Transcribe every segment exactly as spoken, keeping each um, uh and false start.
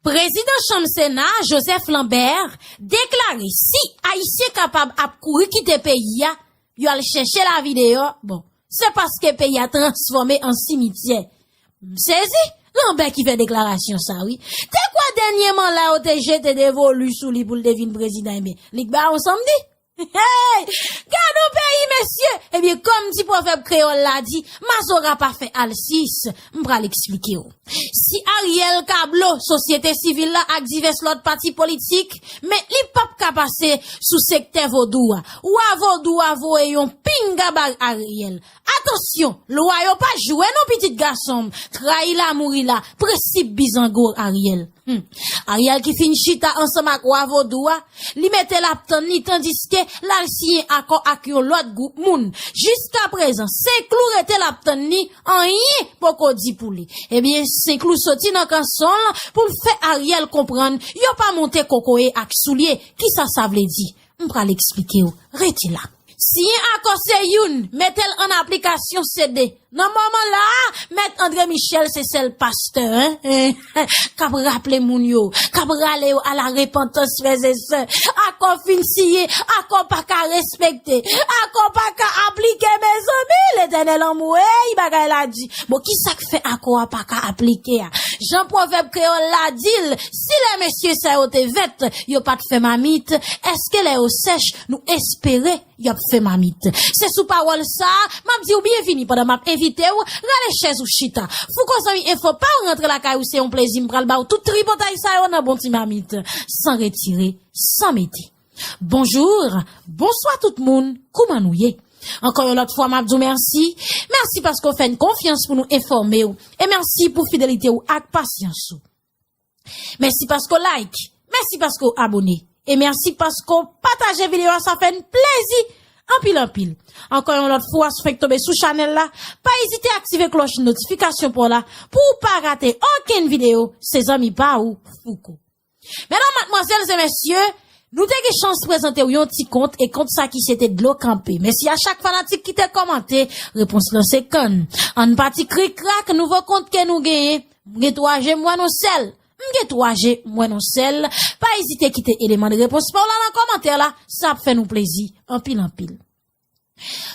Prezidan Chanm Sena, Joseph Lambert, deklare si Ayisyen kapab ap kouri kite peyi a, yo al chèche lavi deyò, bon, se paske peyi a transfòme an simityè. M sezi, Lambert ki fè deklarasyon sa, wi. Te kwè dènyeman la yo te jete devolu sou li pou l te vin prezidan, ebyen, li k ba yon sanmdi. Hey! Gad yon peyi, mesye! Ebyen, kòm ti pwovèb kreyòl la di, mazora pa fè alsis. M pral eksplike w. Si Ariel Kablo, sosyete sivil la ak divès lòt pati politik, men li p ap ka pase sou sektè vodou a. Wa vodou a voye yon pinga bay Ariel. Atansyon, lwa yo pa jwe non pitit gason m. Trayi la mouri la, prensip bizango Ariel. Hmm. Ariel ki fin chita ansanm ak wa vodou a, li mete l ap tann li tandiske l al siyen akò ak yon lòt gwoup moun. Jiskaprezan, Senklou rete l ap tann li, anyen poko di pou li. Ebyen, Senklou soti nan kanson l pou l fè Ariel konprann yo pa monte kokoye ak soulye. Kisa sa vle di? M pral eksplike w. Rete la. Siyen akò se youn, mete l an aplikasyon se de. Nan moman la a, Mèt André Michel se sèl pastè, en, k ap raple moun yo, k ap rale yo a la repantans, frè e sè. Akò fin siyen, akò pa ka respekte, akò pa ka aplike, mezanmi, Letènèl anmwey, bagay la di. Bon, kisa k fè akò a pa ka aplike a? Jan pwovèb kreyòl la di l, si lè mesye sa yo te vèt, yo pa t fè mamit, èske lè yo sèch, nou espere y ap fè mamit? Se sou pawòl sa a, m ap di w byenvini pandan m ap envite w rale chèz ou chita. Fouko zanmi enfo pa w rantre lakay ou, se yon plezi m pral ba w tout tripotay sa yo nan bon ti mamit, san retire, san mete. Bonjour, bonswa tout moun, kouman nou ye? Ankò yon lòt fwa, m ap di w mèsi. Mèsi paske w fè n konfyans pou nou enfòme w. E mèsi pou fidelite w ak pasyans ou. Mèsi paske w like. Mèsi paske w abone. E mèsi paske w pataje videyo a, sa fè n plezi anpil, anpil. Ankò yon lòt fwa, si w fenk tonbe sou chanèl la, pa ezite aktive klòch notifikasyon pa w la pou w pa rate okenn videyo. Se zanmi pa ou, Fouko. Medam, madmwazèl e mesye, nou te gen chans prezante w yon ti kont, e kont sa ki se te Dlo Kanpe. Mèsi a chak fanatik ki te kòmante, repons lan se kann. Ann pati krik krak, nouvo kont ke nou genyen. M gen twa je, m wè non sèl. M gen twa je, m wè non sèl. Pa ezite kite eleman de repons pa w la nan kòmantè la, sa ap fè nou plezi anpil, anpil.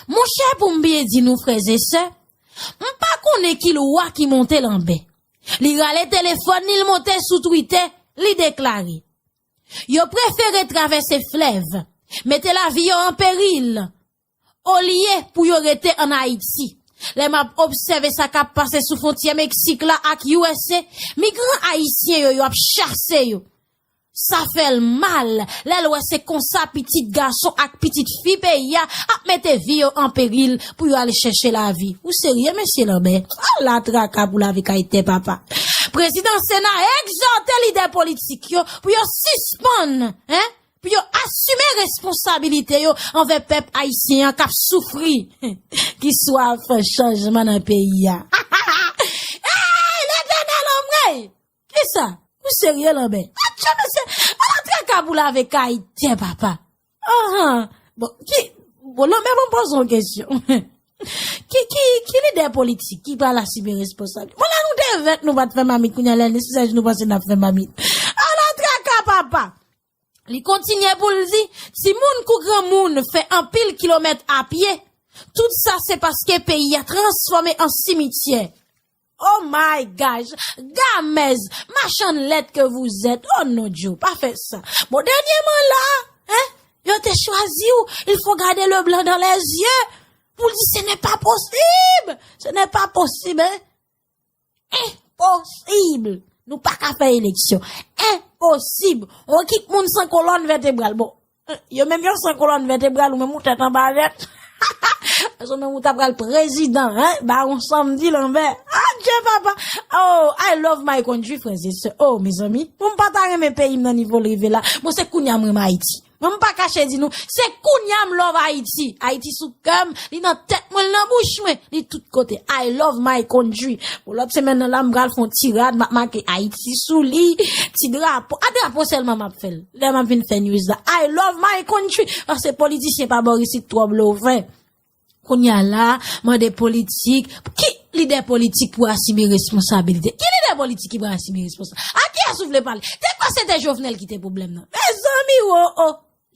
Monchè, pou m byen di nou, frè e sè, m pa konnen ki lwa ki monte Lanbè. Li rale telefòn li, l monte sou Twitter, li deklare, yo prefere travèse flèv, mete lavi yo an peril, olye pou yo rete ann Ayiti. Lè m ap obsève sa k ap pase sou fwontyè Meksik la ak U S A, migran ayisyen yo, yo ap chase yo. Sa fè l mal lè l wè se konsa pitit gason ak pitit fi peyi a ap mete vi yo an peril pou yo al chèche lavi. Ou serye, mesye Lanbè? Ala traka pou lave kay tè papa. Prezidan Sena egzòte lidè politik yo pou yo sispann, en, pou yo asime responsabilite yo anvè pèp ayisyen an k ap soufri, ki swaf chanjman nan peyi a. Ey, Letènèl anmwey! Kisa? Ou serye, Lanbè? Atchè, mesye, ala traka pou lave kay tè papa. Anhan. Bon, ki, bon, Lanbè, ban m poze w yon kesyon. Ki, ki, ki lidè politik ki pral asime responsab? Bon, lè nou te vèt, nou pa t fè mamit, kounye a lè n esizaj nou panse n ap fè mamit. Ala traka, papa! Li kontinye pou l di, timoun kou granmoun fè anpil kilomèt a pye. Tout sa se paske peyi a transfòme an simityè. Oh my gosh! Gamèz! Machann lèt ke vous êtes! Oh non, Joe, pa fè sa. Bon, dènyèman la, en, yo te chwazi w, il faut garder le blanc dans les yeux, pou l di, ce n'est pas possible! Ce n'est pas possible, en! Enposib! Nou pa ka fè eleksyon. Enposib! On ekip moun san kolòn vètebral. Bon, eh, yo menm yo san kolòn vètebral, ou menm ou tèt anba nèt. Paske ou menm ou ta pral prezidan, en? Bawon Sanmdi Lanbè. Adje papa! Oh, I love my country, frè e sè. Oh, mezanmi, mwen m pa ta renmen peyi m nan nivo l rive la. Bon, se kounye a m renmen Ayiti. Mwen, m pa kache di nou, se kounye a m love Ayiti. Ayiti sou kè m, li nan tèt mwen, li nan bouch mwen, li tout kote. I love my country. Bon, lòt semèn nan la, m pral fè yon ti rad, m ap make Ayiti sou li, ti drapo. A drapo sèlman m ap fè l. Lè m ap vin fè news la. I love my country. Paske politisyen pa bò isit twò blofè. Kounye a la, mande politik. Ki, Lidè politik pou asime responsabilite. Ki lidè politik ki pral asime responsabilite? A kiyès ou vle pale? Te kwè se te Jovenel ki te pwoblèm nan. Mezanmi, wo, o.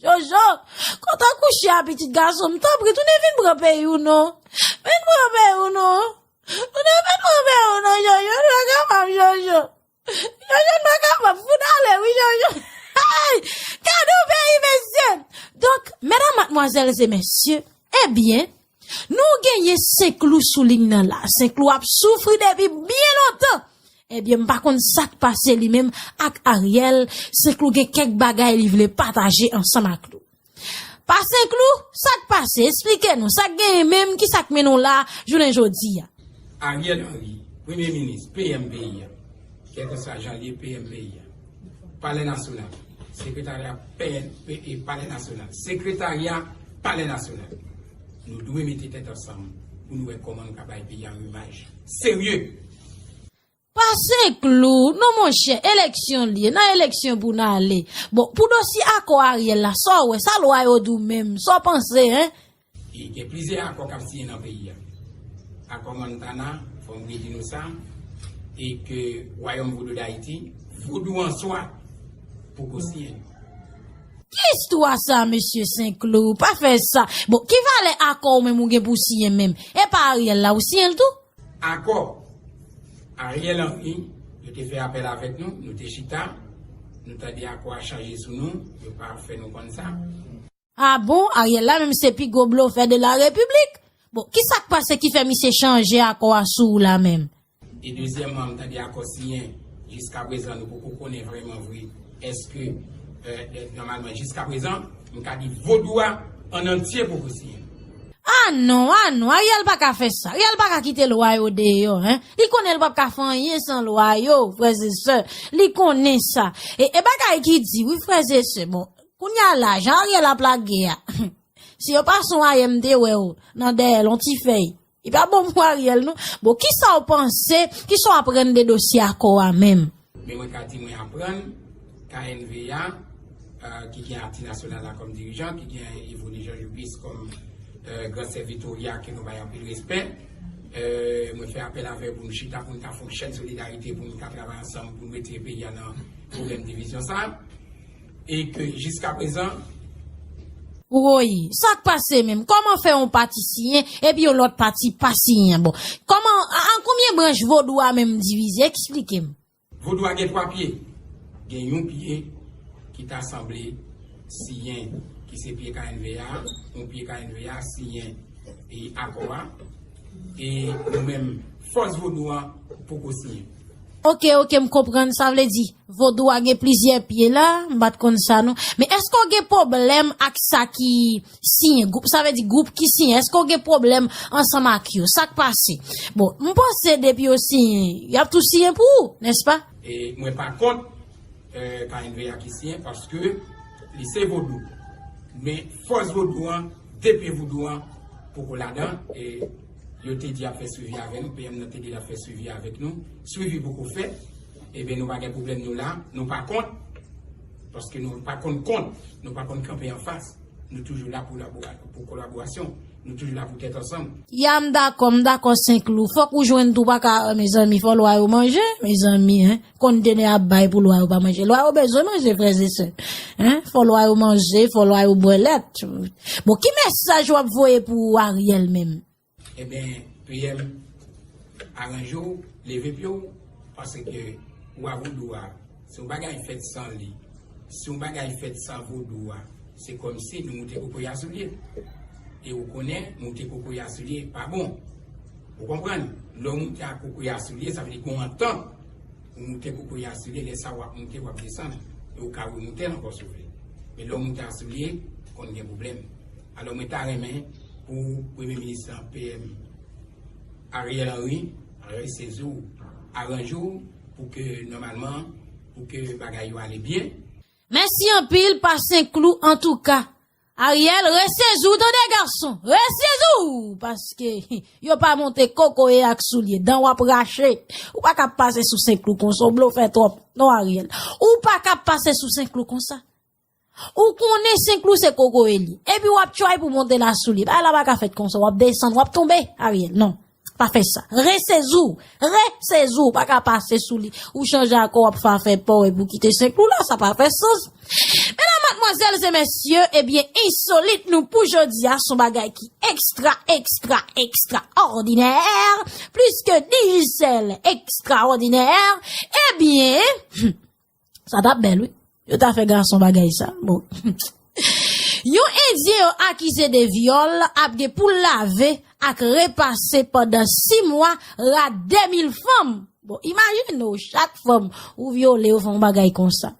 Jojo, kontan kouche a pitit gason m, tanpri, tounen vin pran peyi w non. Vin pran peyi w non. Tounen vin pran peyi w non, Jojo, nou pa kapab, Jojo. Jojo, nou pa kapab, fout ale, wi, Jojo. Ay, gade yon peyi, mesye. Donk, medam, madmwazèl e mesye, ebyen, nou genyen Senklou sou liy nan la. Senklou ap soufri depi byen lontan. Ebyen, m pa konn sa k pase li menm ak Ariel. Senklou gen kèk bagay li vle pataje ansanm ak nou. Pa Senklou, sa k pase? Eksplike nou. Sa k genyen menm? Ki sa k mennen w la jounen jodi a? Ariel Henry, premye minis, P M peyi a. Kèlkeswa jan l ye, P M peyi a. Palè Nasyonal, sekretarya P N P e Palè Nasyonal, sekretarya Palè Nasyonal. Nou dwe mete tèt ansanm pou nou wè kòman nou ka bay peyi a yon imaj serye. Pa Senklou, non monchè, eleksyon l ye, nan eleksyon pou n ale. Bon, pou dosye akò Ariel la, sa w wè, sa lwa yo di w menm, sa w panse, en? E gen plizyè akò k ap siyen nan peyi a. Akò Montana, fò m redi nou sa, e ke Wayòm Vodou d Ayiti, Vodou an swa, poko siyen. Ki istwa sa, mesye Senklou? Pa fè sa. Bon, ki valè akò ou menm ou gen pou w siyen menm? E pa Ariel la, ou siyen l tou? Akò. Ariel Henry, yo te fè apèl avèk nou, nou te chita, nou tande akò a chanje sou nou, yo pa fè nou konn sa. A bon, Ariel la menm se pi gwo blofè de la repiblik. Bon, ki sa k pase ki fè misye chanje akò a sou ou la menm? E dezyèmman, m tande akò siyen, jiskaprezan nou poko konnen vrèman vre. Èske, euh, nòmalman, jiskaprezan, m ka di Vodou a an antye poko siyen. A non, a non, Ariel pa ka fè sa. Ariel pa ka kite lwa yo deyò, en. Li konnen l p ap ka fè anyen san lwa yo, frè e sè. Li konnen sa. E, e bagay ki di, wi, frè e sè. Bon, kounye a la, jan Ariel ap lage a, si yo pase w ayè, m te wè w nan dèyè l, yon ti fèy. Li pa bon pou Ariel, non. Bon, kisa w panse, kisa w aprann de dosye akò a menm? Men mwen ka di mwen aprann K N V A, euh, ki gen Arti Nasyonal la kòm dirijan, ki gen Evoli Jean Jupis kòm, euh, gran sè Victoria ke nou bay anpil respè. Euh, mwen fè apèl avè yo pou nou chita, pou nou ta fè yon chèn solidarite, pou nou ta travay ansanm, pou nou retire peyi a nan pwoblèm divizyon sa. E ke jiskaprezan, woy, sa k pase menm? Kòman fè yon pati siyen epi yon lòt pati pa siyen? Bon, kòman, an, an konbyen branch Vodou a menm divize? Eksplike m. Vodou a gen twa pye. Gen yon pye ki ta sanble siyen, ki se pye K N V A, yon pye K N V A siyen e akò a. E nou menm, fòs Vodou an poko siyen. Oke, oke, m konprann. Sa vle di, Vodou a gen plizyè pye la, m pa t konn sa non. Men èske w gen pwoblèm ak sa ki siyen, gwoup, sa vle di gwoup ki siyen, èske w gen pwoblèm ansanm ak yo? Sa k pase? Bon, m panse depi yo siyen, y ap tou siyen pou ou, nèspa? E mwen pa kont, euh, K N V A ki siyen, paske li se Vodou. Men fòs Vodou an, de pye Vodou an, poko ladan, e yo te di y ap fè swivi avè nou, P M nan te di l ap fè swivi avèk nou, swivi poko fèt, ebyen nou pa gen pwoblèm nou la, nou pa kont, paske nou pa konn kont, nou pa konn kanpe anfas. Nou toujou la pou labora-, pou kolaborasyon. Nou toujou la pou tèt ansanm. Ya, m dakò, m dakò, Senklou. Fòk ou jwenn tou, pa ka, mezanmi, fò lwa yo manje, mezanmi, en. Konn tenè ap bay pou lwa yo pa manje. Lwa yo bezwen manje, frè e sè. En? Fò lwa yo manje, fò lwa yo bwè lèt. Bon, ki mesaj w ap voye pou Ariel menm? Ebyen, P M, aranje w, leve pye w, paske wa Vodou a, si yon bagay fèt san li, si yon bagay fèt san Vodou a, se kòmsi nou moute kokoye a sou lye. E ou konnen, moute kokoye a sou lye pa bon. Ou konprann? Lè w moute a kokoye a sou lye, sa vle di gon antant. Ou moute kokoye a sou lye, lè sa w ap moute, w ap desann. E ou ka remoute l ankò si w vle. Men lè w moute a sou lye, konn gen pwoblèm. Alò, mwen ta renmen pou Premye Minis lan, P M Ariel Henry, resezi w, aranje w pou ke, nòmalman, pou ke bagay yo ale byen. Mèsi anpil, pa Senklou, antouka. Ariel, resezi w, tande gason, resezi w, paske yo pa monte kokoye ak soulye, dan w ap rache. Ou pa ka pase sou Senklou konsa, w blofè twòp. Non, Ariel, ou pa ka pase sou Senklou konsa. Ou konnen Senklou se kokoye li. Epi w ap try pou monte la soulye. Bagay la pa ka fèt konsa, w ap desann, w ap tonbe, Ariel, non. Pa fè sa. Resezi w. Resezi w. Pa ka pase sou li. Ou chanje akò, w ap fè afè pa w epi w kite senk lou la. Sa pa fè sans. Medam, madmwazèl e mesye, ebyen, ensolit nou pou jodi a, se yon bagay ki ekstra, ekstra, ekstraòdinè. Plis ke Digicel ekstraòdinè. Ebyen, sa t ap bèl, wi. Yo ta fè gason bagay sa. Bon. Yon Endyen yo akize de vyòl ap gen pou l lave ak repase pandan sis mwa rad de mil fanm. Bon, imajine w, chak fanm ou vyole, yo fè yon bagay konsa.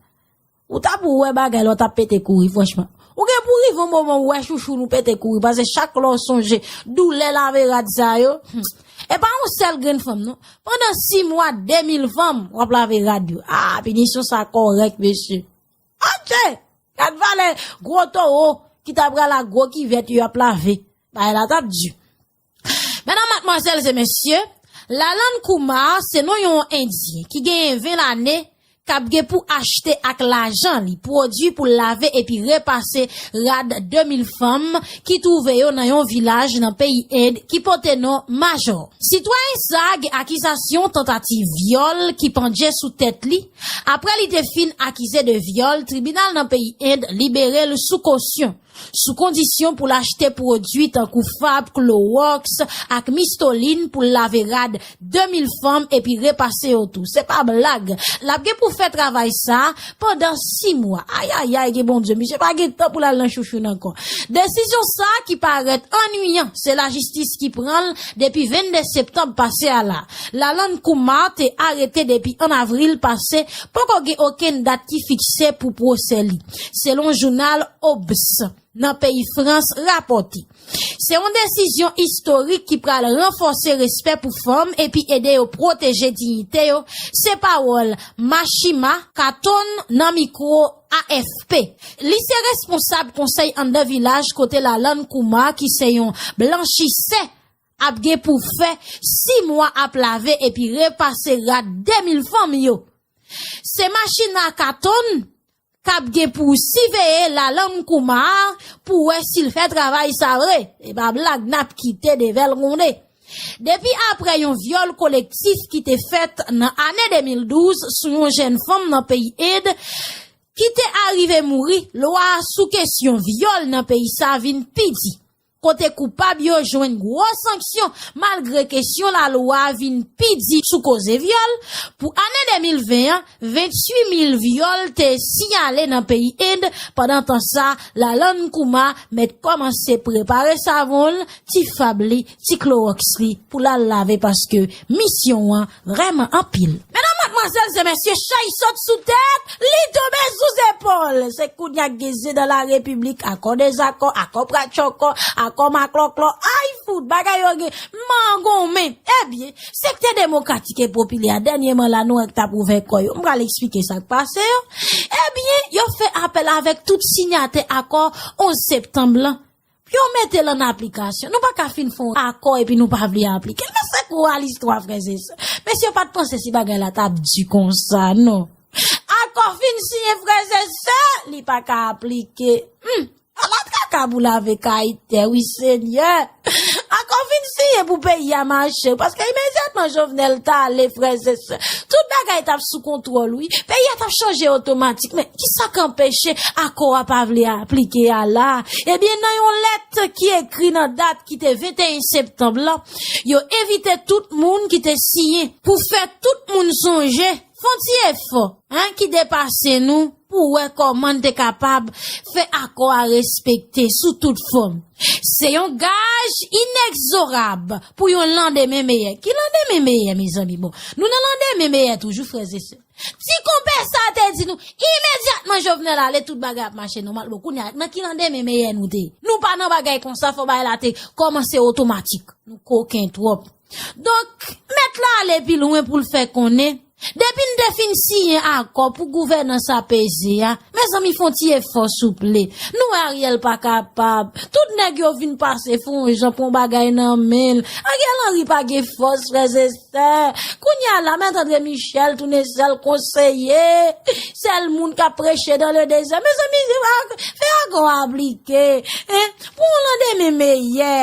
Ou ta pou wè bagay la, w t ap pete kouri, franchman. Ou gen pou rive yon moman ou wè chouchou nou pete kouri, paske chak lè w sonje doulè lave rad sa yo, hmm, e pa yon sèl grenn fanm, non. Pandan sis mwa, de mil fanm, w ap lave rad yo. Ah, pinisyon sa kòrèk, mesye. Adje! Gad valè gwo towo ki ta pral ak gwo kivèt yo ap lave. Bagay la t ap di. Medam, madmwazèl e mesye, Lalan Kumar se non yon Endyen ki genyen ven lane k ap gen pou achte ak lajan li pwodui pou l lave epi repase rad de mil fanm ki twouve yo nan yon vilaj nan peyi End ki pote non Majò. Sitwayen sa a gen akizasyon tantativ vyòl ki pandje sou tèt li. Apre li te fin akize de vyòl, tribinal nan peyi End libere l sou kosyon, sou kondisyon pou l achte pwodui tankou fab, klowòks ak mistolin pou l lave rad de mil fanm epi repase yo tou. Se pa blag. L ap gen pou fè travay sa a pandan sis mwa. Ayayay, gen Bondye. Misye pa gen tan pou l al nan chouchoun ankò. Desizyon sa a ki parèt annuiyan, se lajistis ki pran l depi vennde septanm pase a la. Lalan Kumar te arete depi an avril pase, poko gen okenn dat ki fikse pou pwosè li, selon jounal Obs nan peyi Frans rapòte. Se yon desizyon istorik ki pral ranfòse respè pou fanm epi ede yo pwoteje diyite yo, se pawòl Mashima Khatun nan mikwo A F P. Li se responsab konsèy anndan vilaj kote Lalan Kumar, ki se yon blanchisè, ap gen pou fè sis mwa ap lave epi repase rad de mil fanm yo. Se Mashima Khatun k ap gen pou siveye Lalan Kumar pou wè si l fè travay sa vre. E pa blag, n ap kite devèl gwonde. Depi apre yon vyòl kolektif ki te fèt nan ane de mil douz sou yon jèn fanm nan peyi End, ki te arive mouri, lwa sou kesyon vyòl nan peyi sa vin pi di. Kote koupab yo jwenn gwo sanksyon, malgre kesyon lalwa vin pi di sou koze vyòl. Pou ane de mil ven an, venntuit mil vyòl te siyale nan peyi End. Pandan tan sa, Lalan Kumar mèt kòmanse prepare savon l, ti fab li, ti klowòks li pou l al lave, paske misyon an vrèman anpil. Medam, madmwazèl e mesye, chay sot sou tèt, li tonbe sou zepòl. Se kounye a k gen zye dan la repiblik, akò dezakò, akò pratchòkò, akò maklòklò. Ay fout, bagay yo gen mangonmen. Ebyen, sektè demokratik e popilè a, dènyèman la, nou wè k t ap ouvè kò yo. M pral eksplike sa k pase yo. Ebyen, yo fè apèl avèk tout siyatè akò onz septanm lan. Pou yo mete l an aplikasyon. Nou pa ka fin fè yon akò epi nou pa vle aplike l. Men se kou a listwa, frè e sè. Mesye pa t panse si bagay la t ap di konsa, non. Akò fin siyen, frè e sè, li pa ka aplike. Hmm. Ala traka pou lave kay tè, wi, Senyè. Akò fin siyen pou peyi a mache, paske imedyatman Jovenel t ale, frè e sè, tout bagay t ap sou kontwòl, wi. Peyi a t ap chanje otomatik, men kisa k anpeche akò a pa vle aplike a la? Ebyen, nan yon lèt ki ekri nan dat ki te venteyen septanm lan, yo envite tout moun ki te siyen pou fè tout moun sonje, fè yon ti efò, en, ki depase nou pou wè kòman n te kapab fè akò a respekte sou tout fòm. Se yon gaj inegzorab pou yon landemen meyè. Ki landemen meyè, mezanmi? Bon, nou nan landemen meyè toujou, frè e sè. Ti konpè sa te di nou, imedyatman Jovenel ale, tout bagay ap mache nòmal. Bon, kounye a, nan ki landemen meyè nou te ye? Nou pa nan bagay konsa, fò bagay la te kòmanse otomatik. Nou koken twòp. Donk, mèt la ale pi lwen pou l fè konnen, depi n te fin siyen akò pou gouvènans a peze a, mezanmi, fè yon ti efò, souple. Nou wè Ariel pa kapab. Tout nèg yo vin pase fè yon jan, pran bagay nan men l. Ariel Henry pa gen fòs, frè e sè. Kounye a la, Mèt André Michel tounen sèl konseye, sèl moun k ap preche dans le désert. Mezanmi, fè akò a aplike, en, pou yon landemen meyè.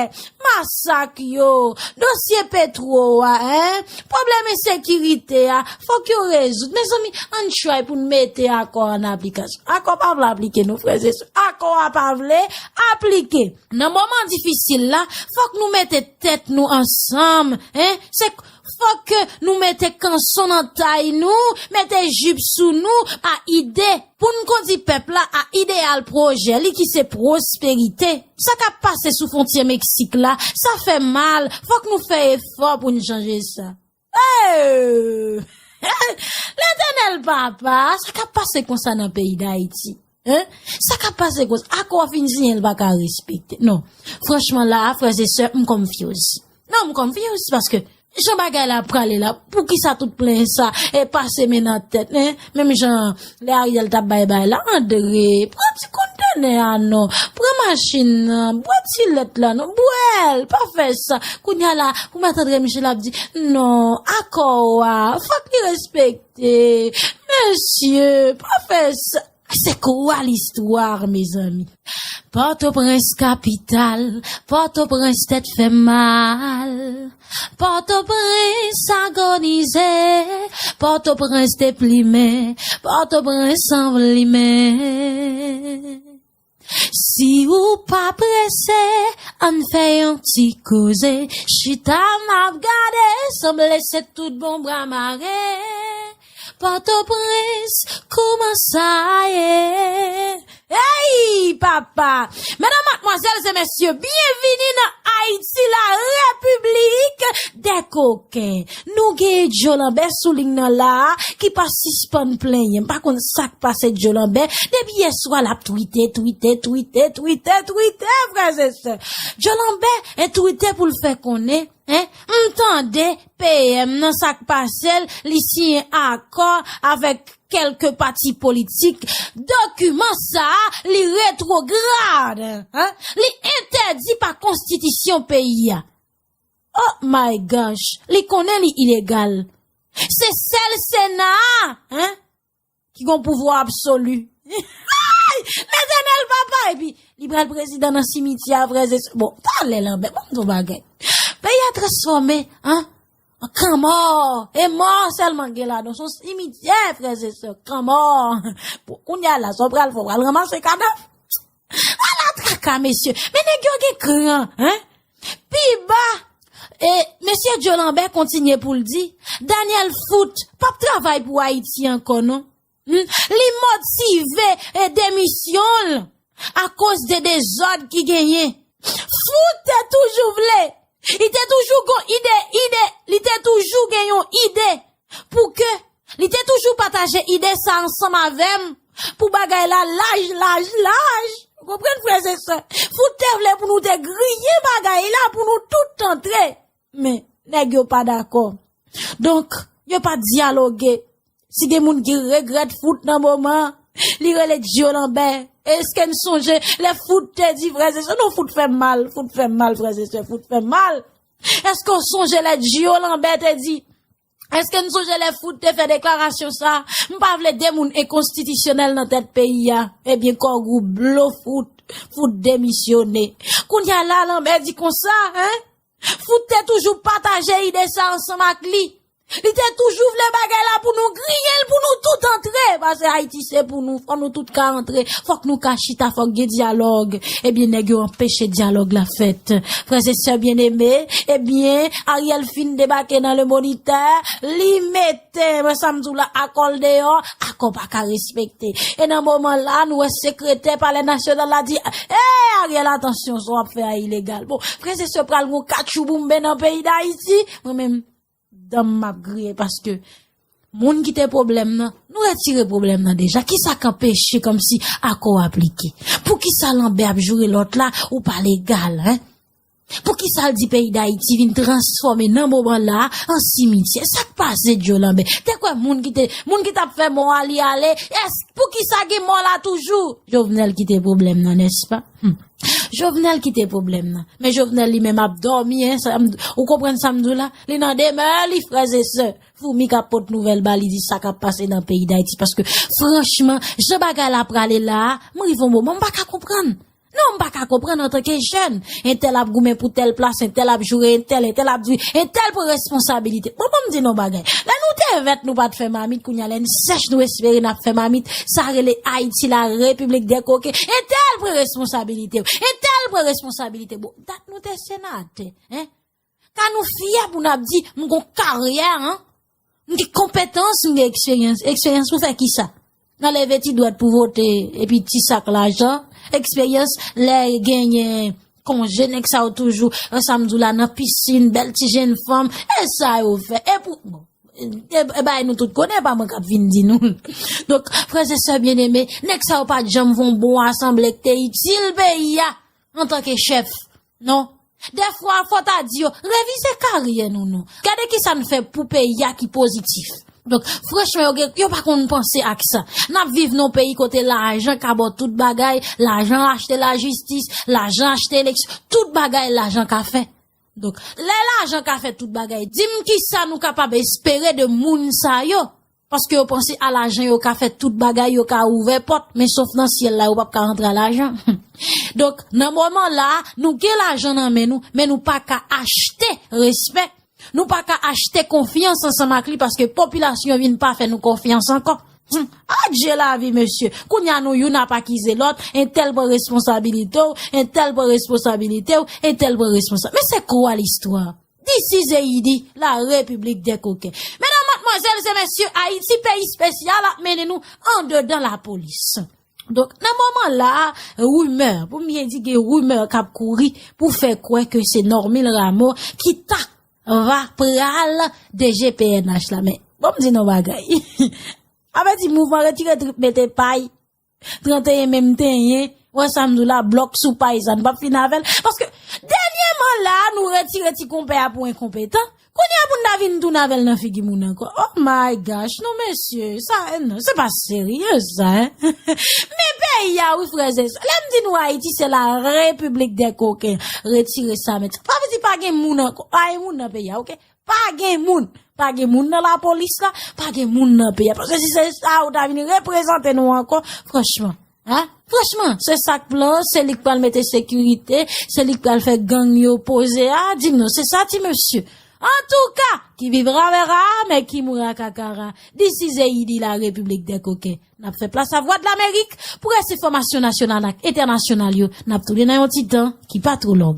Masak yo, dosye petwo a, en, pwoblèm ensekirite a, fòk yo rezoud. Mezanmi, ann try pou n mete akò an aplikasyon. Akò pa vle aplike non, frè e sè. Akò a pa vle aplike. Nan moman difisil la, fòk nou mete tèt nou ansanm, en. Se fòk nou mete kanson nan tay nou, mete jip sou nou, a ide. Pou n kondi pèp la a ideyal pwojè li ki se pwosperite. Sa k ap pase sou fwontyè Meksik la, sa fè mal. Fòk nou fè efò pou n chanje sa. Hey! Letènèl papa, sa k ap pase konsa nan peyi Dayiti? Hein? Sa k ap pase konsa? Akò fin siyen, l pa ka respekte. Non. Franchman, la a, frè e sè, m confuse. Non, m confuse paske jan bagay la prale la, poukisa tout plenyen sa e pase men nan tèt, en? Menm jan lè Ariel t ap bay bay la, Andre, pran ti kontenè a non, pran machin nan, bwè ti lèt la non, bwè l, pa fè sa. Kounye a la, pou mèt Andre Michel ap di, non, akò a, fòk li respekte. Mesye, pa fè sa. Se kwa listwa, mezanmi? Pòtoprens kapital, Pòtoprens tèt fè mal. Pòtoprens agonize, Pòtoprens deplimen, Pòtoprens anvlimen. Si ou pa prese, ann fè yon ti koze. Chita m ap gade, sanble se tout bon bra mare. Pòtoprens, kòman sa ye? Hey, papa! Medam, madmwazèl e mesye, byenvini nan Ayiti, la repiblik dè koken. Nou gen Joe Lambert sou liy nan la a, ki pa sispann plenyen. M pa konn sa k pase Joe Lambert. Depi yè swa, l ap twite, twite, twite, twite, twite, frè e sè. Joe Lambert, en, twite pou l fè konnen, en, m tande P M nan sa k pase l, li siyen akò avèk kèlke pati politik. Dokiman sa a, li retwograd, en, li entèdi pa konstitisyon peyi a. Oh my gosh, li konnen li ilegal. Se sèl Sena a, en, ki gon pouvwa absoli. Letènèl papa, epi li pral prezidan nan simityè a, frè e sè. Bon, talè Lambert, ban m di w bagay. Peyi a transfòme, en, an kanmò. E mò sèlman gen ladan, se yon simityè, frè e sè, kanmò. Bon, kounye a la, sa w pral fè, w pral ranmase kadav? Ala traka, mesye. Men nèg yo gen kran, en? Pi ba, e, mesye Joe Lambert kontinye pou l di, Daniel Foot p ap travay pou Ayiti ankò, non. Hmm? Li motive, e, demisyon l akoz de dezòd ki genyen. Foot te toujou vle. Li te toujou gon ide, ide, li te toujou gen yon ide pou ke li te toujou pataje ide sa ansanm avè m pou bagay la laj, laj, laj. Ou konprann, frè e sè? Fout te vle pou nou te griyen bagay la pou nou tout antre. Men, nèg yo pa dakò. Donk, yo pa dyaloge. Si gen moun ki regrèt Fout nan moman, li rele Joe Lambert. Èske n sonje lè Fout te di, frè e sè, non, Fout fè m mal, Fout fè m mal, frè e sè, Fout fè m mal. Èske w sonje lè Joe Lambert te di, èske n sonje lè Fout te fè deklarasyon sa? M pa vle de moun enkonstitisyonèl nan tèt peyi a. Ebyen, kò gou blo Fout, Fout demisyone. Kounye a la, Lambert di konsa, en? Fout te toujou pataje ide sa ansanm ak li. Li te toujou vle bagay la pou nou griyen l, pou nou tout antre. Paske Ayiti se pou nou, fò nou tout ka antre. Fòk nou ka chita, fòk gen dyalòg. Ebyen, nèg yo anpeche dyalòg la fèt. Frè e sè byeneme, ebyen, Ariel fin debake nan Le Moniteur, li mete, men sa m di w la, akò l deyò, akò pa ka respekte. E nan moman la, nou wè sekretè Palè Nasyonal la di, e, Ariel, atansyon, sa w ap fè a ilegal. Bon, frè e sè, pral gon katchouboumbe nan peyi Dayiti. Mwen menm, dan m ap griye paske moun ki te pwoblèm nan, nou retire pwoblèm nan deja. Kisa k anpeche kòmsi akò aplike? Poukisa Lanbè ap joure lòt la ou pa legal, en? Poukisa l di peyi Dayiti vin transfòme nan moman la an simityè? Sa k pase Joe Lambert? Te kwè moun ki te, moun ki t ap fè mò a li ale, èske poukisa gen mò la toujou? Jovenel ki te pwoblèm nan, nèspa? Hmm. Jovenel ki te pwoblèm nan. Men Jovenel li menm ap dòmi, en, sa m, ou konprann sa m di w la? Li nan demè li, frè e sè. Foumi k ap pot nouvèl ba li di sa k ap pase nan peyi Dayiti. Paske, franchman, jan bagay la prale la a, m rive yon moman, m pa ka konprann. Non, m pa ka konprann antanke jèn. Entèl ap goumen pou tèl plas, entèl ap joure entèl, entèl ap di, entèl pran responsabilite. Bon, ban m di nou bagay. Lè nou te vèt, nou pa t fè mamit, kounye a lè n sèch, nou espere n ap fè mamit. Sa rele Ayiti, la Repiblik dè koken. Entèl pran responsabilite w, entèl pran responsabilite w. Bon, dat nou te senatè, en? Ka nou fyè pou n ap di, m gon karyè, en? M gen konpetans, m gen eksperyans. Eksperyans pou fè kisa? Nan leve ti dwèt pou vote, epi ti sak lajan. Eksperyans lè genyen konje, nèg sa yo toujou, an, sa m di w la, nan pisin, bèl ti jenn fanm. E sa yo fè. E pou, bon, e, e bay nou tout konnen, pa mwen k ap vin di nou. Donk, frè e sè byeneme, nèg sa yo pa t janm fè yon bon asanble k te itil peyi a antanke chèf. Non. Dèfwa, fò ta di yo, revize karyè nou, non. Gade kisa n fè pou peyi a ki pozitif. Donk, franchman, yo gen, yo pa konn panse ak sa. N ap viv nan yon peyi kote lajan ka ba w tout bagay, lajan achte lajistis, lajan achte eleksyon, tout bagay lajan ka fè. Donk, lè lajan ka fè tout bagay, di m kisa nou kapab espere de moun sa yo? Paske yo panse a lajan yo ka fè tout bagay, yo ka ouvè pòt, men sof nan syèl la, yo p ap ka rantre a lajan. Donk, nan moman la, nou gen lajan nan men nou, men nou pa ka achte respè. Nou pa ka achte konfyans ansanm ak li paske popilasyon vin pa fè nou konfyans ankò. Hmm. Adje lavi, mesye. Kounye a nou youn ap akize lòt, entèl pran responsabilite w, entèl pran responsabilite w, entèl pran responsabilite. Men se kwa listwa? This is Ayiti, la République des coquins. Medam, madmwazèl e mesye, Ayiti, peyi espesyal, ap mennen nou andedan lapolis. Donk, nan moman la, rimè, pou m byen di, gen rimè k ap kouri pou fè kwè ke se Normil Rameau ki ta va pral D G P N H la. Men, bon, m di nou bagay. Sa vle di mouvman retire trip mete pay, trannteyen menm tenyen, wè sa m di w la, blòk sou pay sa, n p ap fin avè l. Paske, dènyèman la, nou retire ti konpè a pou enkonpetan. Kounye a pou n ta vin tounen avè l nan figi moun ankò. Oh my gosh, non mesye, sa, non, se pa serye sa, en. Men peyi a, wi, frè e sè. Lè m di nou Ayiti, se la République des coquins. Retire sa, men sa pa vle di pa gen moun ankò, pa gen moun nan peyi a, oke? Pa gen moun. Pa gen moun nan lapolis la, pa gen moun nan peyi a. Paske si se sa ou ta vin reprezante nou ankò, franchman, en? Franchman, se sa k plan, se li k pral mete sekirite, se li k pral fè gang yo poze a, di m non, se sa ti mesye. Antouka, qui vivra verra, mais qui mourra kakara. This is Ayiti, la République des coquins. N ap fè plas a Vwadlamerik pou rès enfòmasyon nasyonal ak entènasyonal yo. N ap tounen nan yon ti tan ki pa twò long.